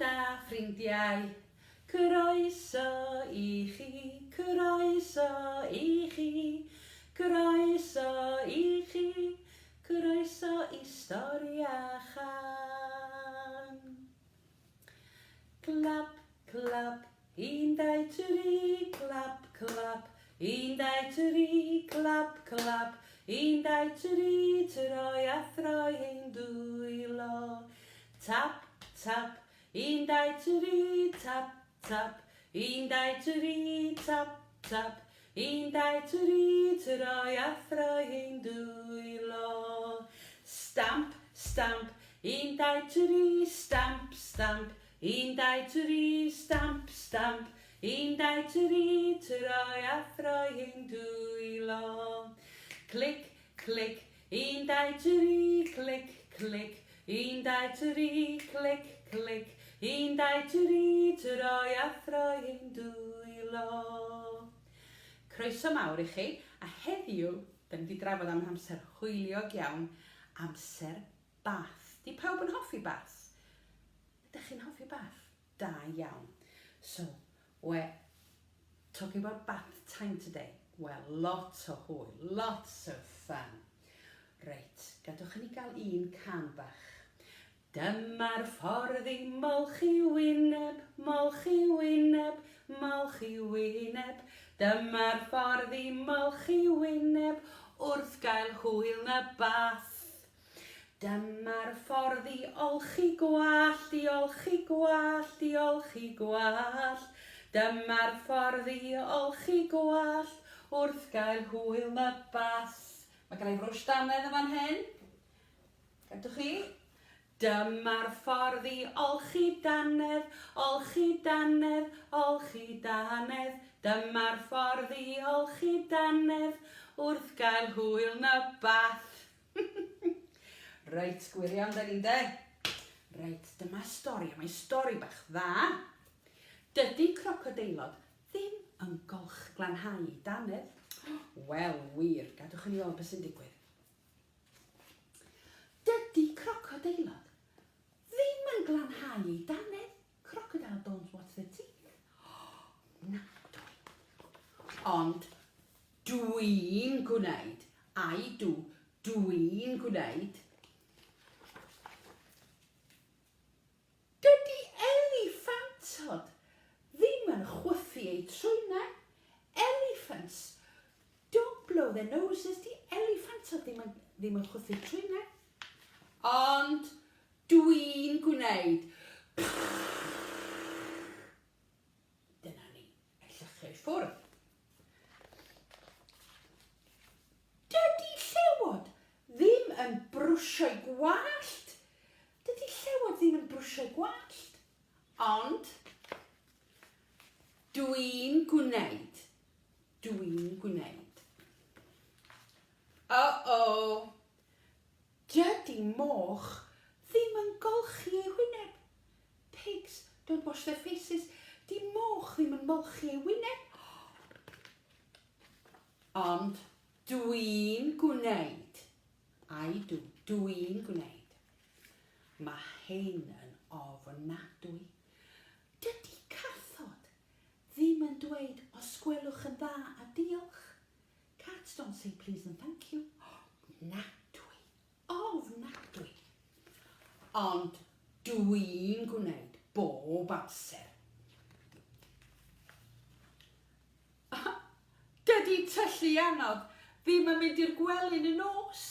da, ffrindiau. Croeso i chi, croeso i chi, croeso i chi, croeso i stori a chan. Clap, clap, un, dau, tri, clap, clap, un, dau, tri, clap, clap, un, dau, tri, troi a throi ein dwylo. Tap, tap, un, dau, tri, tap, tap, un, dau, tri, tap, tap, un, dau, tri, troi a throi ein dwylo. Stamp, stamp, un, dau, tri, stamp, stamp, un, dau, tri, stamp, stamp, un, dau, tri, troi a throi ein dwylo. Clic, clic, un, dau, tri, clic, clic, un, dau, tri, clic, clic, un, dau, tri, troi a throi ein dwylo. Croeso mawr i chi, a heddiw, da ni wedi drafod am amser hwyliog iawn, amser bath. Di pawb yn hoffi bath? Ydych chi'n hoffi bath? Da iawn. So, we're talking about bath time today. Well, lot o hwyl, lots of fun. Reit, gadwch i ni gael un can bach. Dyma'r ffordd i molchi wyneb, molchi wyneb, molchi wyneb. Dyma'r ffordd i molchi wyneb wrth gael hwyl na bath. Dyma'r ffordd i olchi gwallt, i olchi gwallt, i olchi gwallt. Dyma'r ffordd i olchi gwallt wrth gael hwyl na bath. Mae gen i frwsh dannedd yn fan hyn. Gadwch chi. Dyma'r ffordd i olchi dannedd, olchi dannedd, olchi dannedd. Dyma'r ffordd i olchi dannedd wrth gael hwyl na bath. Reit, gwirion da ni'n de. Reit, dyma stori, a mae'n stori bach dda. Dydy crocodeilod ddim yn golch glanhau i dannedd. Wel, wir, gadwch i ni weld beth sy'n digwydd. Dydy crocodeilod ddim yn glanhau ei dannedd. Crocodile don't wash their teeth. Na, dwi. Ond dwi'n gwneud, I do, dwi'n gwneud. Dydy eliffantod ddim yn chwythu eu trwynau. Elephants don't blow their noses. Di eliffantod ddim yn, ddim yn chwythu trwynau. Ond dwi'n gwneud. Dyna ni. A'i llychio i ffwrdd. Dydy llewod ddim yn brwsio'i gwallt. Dydy llewod ddim yn brwsio'i gwallt. Ond dwi'n gwneud. Dwi'n gwneud. Uh-oh! Dydy moch ddim yn golchi ei hwyneb. Pigs don't wash their faces. Di moch ddim yn molchi ei wyneb. Ond dwi'n gwneud. I do. Dwi'n gwneud. Mae hyn yn ofnadwy. Dydy cathod ddim yn dweud os gwelwch yn dda a diolch. Cats don't say please and thank you. Ofnadwy. Ofnadwy. Ond dwi'n gwneud bob amser. Dydy tylluanod ddim yn mynd i'r gwely yn y nos.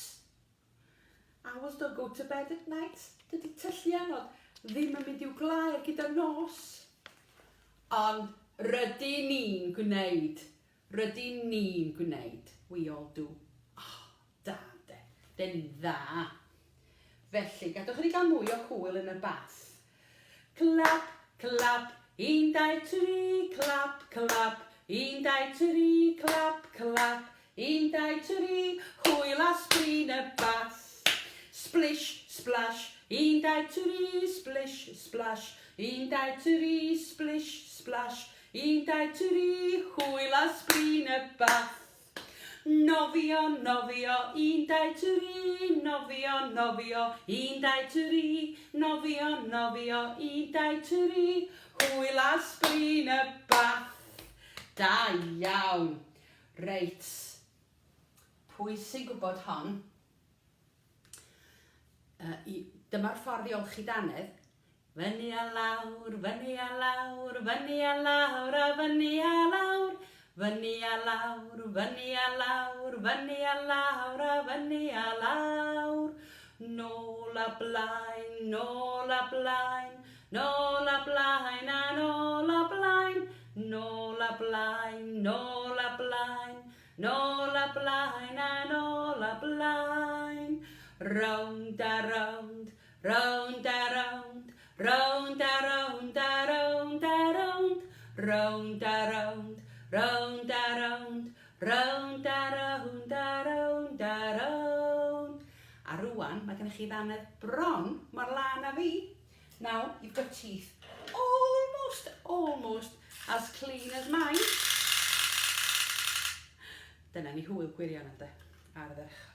Owls don't go to bed at night. Dydy tylluanod ddim yn mynd i'w glaer gyda nos. Ond rydyn ni'n gwneud. Rydyn ni'n gwneud. We all do. Oh, da de. Den ni'n dda. Felly, gadwch i ni gael mwy o hwyl yn y bath. Clap, clap, un, dau, tri, clap, clap, un, dau, tri, clap, clap, un, dau, tri, hwyl a sbri yn y bath. Splish, splash, un, dau, tri, splish, splash, un, dau, tri, splish, splash, un, dau, tri, hwyl a sbri yn y bath. Nofio, nofio, un, dau, tri, nofio, nofio, un, dau, tri, nofio, nofio, un, dau, tri, hwyl a sbri yn y bath. Da iawn. Reit. Pwy sy'n gwybod hon? Uh, i, dyma'r ffordd i olchi dannedd. Fyny a lawr, fyny a lawr, fyny a lawr a fyny a lawr. Fyny a lawr, fyny a lawr, fyny a lawr a fyny a lawr. Nôl a blaen, nôl a blaen, nôl a blaen a nôl a blaen. Nôl a blaen, nôl a blaen, nôl a blaen a nôl a blaen. Rownd a rownd, Rownd a rownd, rownd a rownd a rownd a rownd, rownd a rownd, rownd a rownd, rownd a rownd a rownd a rownd. A rwan, mae gennych chi ddannedd bron mor lân â fi. Now, you've got teeth almost, almost as clean as mine. Dyna ni hwyl gwirion ynde, ardderchog.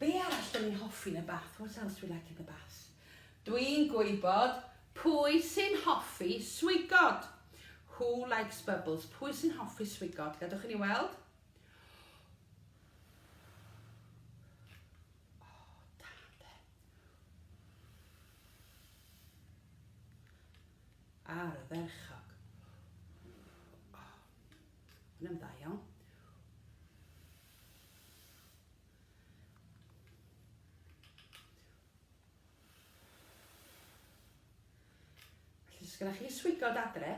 Be arall dyn ni'n hoffi yn y bath? What else do we like in the bath? Dwi'n gwybod pwy sy'n hoffi swigod. Who likes bubbles? Pwy sy'n hoffi swigod? Gadwch i ni weld. Oh, da, de. Ardderchog. Oh, hwnna'n dda iawn. Felly, os gennych chi swigod adre,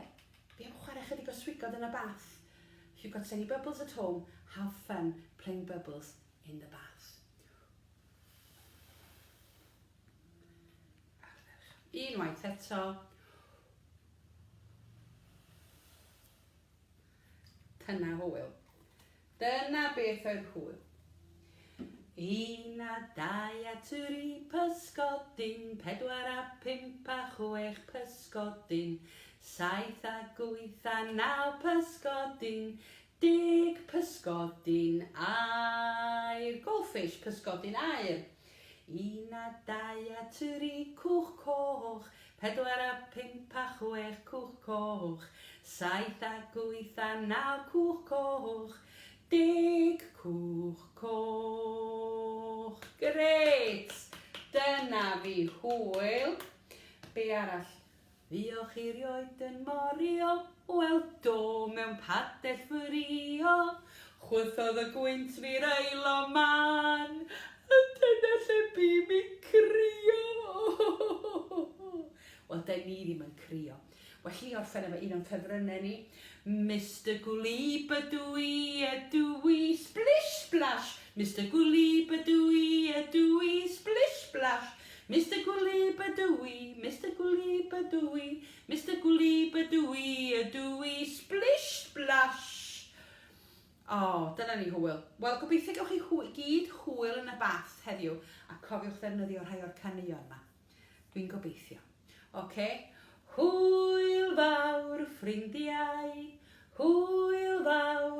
be am chwarae chydig o swigod yn y bath? If you've got any bubbles at home, have fun playing bubbles in the bath. Unwaith eto. Dyna hwyl. Dyna beth oedd hwyl. Un a dau a tri pysgodyn, pedwar a phump a chwech pysgodyn, saith a gwyth a naw pysgodyn, deg pysgodyn aur. Goldfish, pysgodyn aur. Un a dau a tri cwch coch, pedwar a phump a chwech cwch coch, saith a gwyth a naw cwch coch, deg cwch coch. Grêt! Dyna fi hwyl. Be arall? Fuoch chi rioed yn morio? Wel do, mewn padell ffrio. Chwythodd y gwynt fi'r aelo man, a dyna lle bu mi crio. Wel, den ni ddim yn crio. Well ni orffen efo un o'n ffefrynnau ni. Mister Gwlyb ydw i, ydw i, splish splash. Mister Gwlyb ydw i, ydw i, splish splash. Mister Gwlyb ydw i, Mister Gwlyb ydw i, Mister Gwlyb ydw i, ydw i, splish splash. O, dyna ni hwyl. Wel, gobeithio gewch chi hwy, gyd hwyl yn y bath heddiw, a cofiwch ddefnyddio rhai o'r caneuon yma. Dwi'n gobeithio. Oce. Hwyl fawr, ffrindiau. Hwyl fawr.